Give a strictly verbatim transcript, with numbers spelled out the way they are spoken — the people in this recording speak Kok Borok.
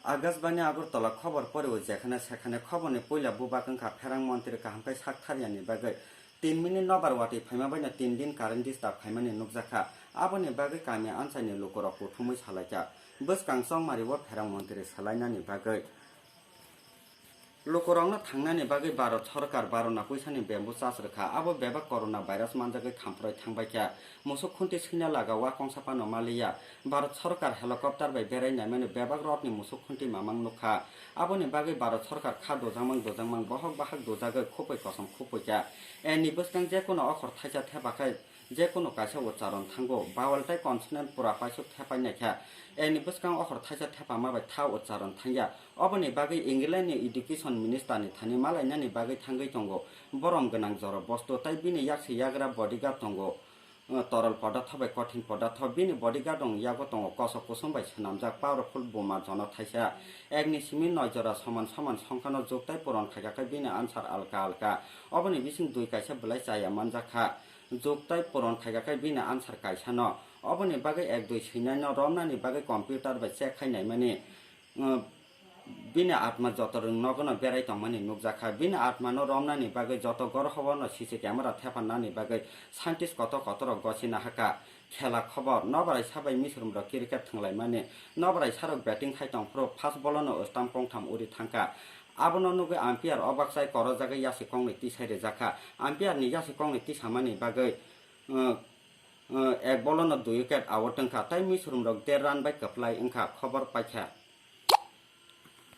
Akashbani Agartala khobor pori o jekhane sekhane khoborni puila bubak wngkha pherang montri kaham khe sak tharya ni bagwi tin minute nobar watwi phaima baino tin din current disturb khaimani nukjakha. Aboni bagwi kami anchaini lukurok kuthumwi salaikha bwskang chongmari o pherang montri swlainani bagwi. Lukurokno thangnani bagwi Bharat Sorkar barona puisani bamboo chas rwkha, abo bebak corona virus manjagwi khamproi thangbaikha. Musuk khunti swina laga wa kongsa phano maliya. Bharat Sorkar helicopter bai berai naimani bebak rotni musuk khunti mamang nukha. Aboni bagwi Bharat Sorkar kha dojakmang dojakmang bohok bahak dojagwi khupui kosom khupuikha. Eni bwskang jekunu okhor thaisa thepakhai jekunu kaisa ucharon thango, vowel tei consonant pura paisuk thepai naikha. Eni bwskang okhor thaisa thepama bai tha ucharon thangya. Oboni bagwi England ni education minister ni thani malainani bagwi thangwi tongo. Borom gwnang jora bostu tei bini yaksi yagra bodyguard tongo. Uh, toral podartho bai kothin podartho. Bini bodyguard rokni yago tongo kosok kusum bai swnamjak powerful buma jono thaisa. Ekni simi noi jora soman soman songkhano juktai puron khaikha khe bini answer alka alka. Oboni bising dui kaisa belai chaya manjakha. Juktai puron khaikha khe bini answer kaisano. Oboni bagwi ek dui swinaino romnani bagwi computer bai check khai naimani. Uh, bini atma joto rwng nogono berai tongmani nukjakha. Bini atmano romnani bagwi joto gorhobono C C camera thepannani bagwi scientist kotor kotorrok gosina hakha. Khela khobor, nobarai sabai Misrumrok cricket thwnglaimani. Nobarai sarok batting khai tongphuru first ball-ono stump kongtham uri thangkha. Abono nugwi umpire obak chai korojagwi yasi kongni tisai rwjakha. Umpire ni yasi kongni tisamani bagwi, uh, uh, ek ball-ono dui wicket out wngkha, tei Misrumrok der run bai kwplai wngkha, khobor paikha.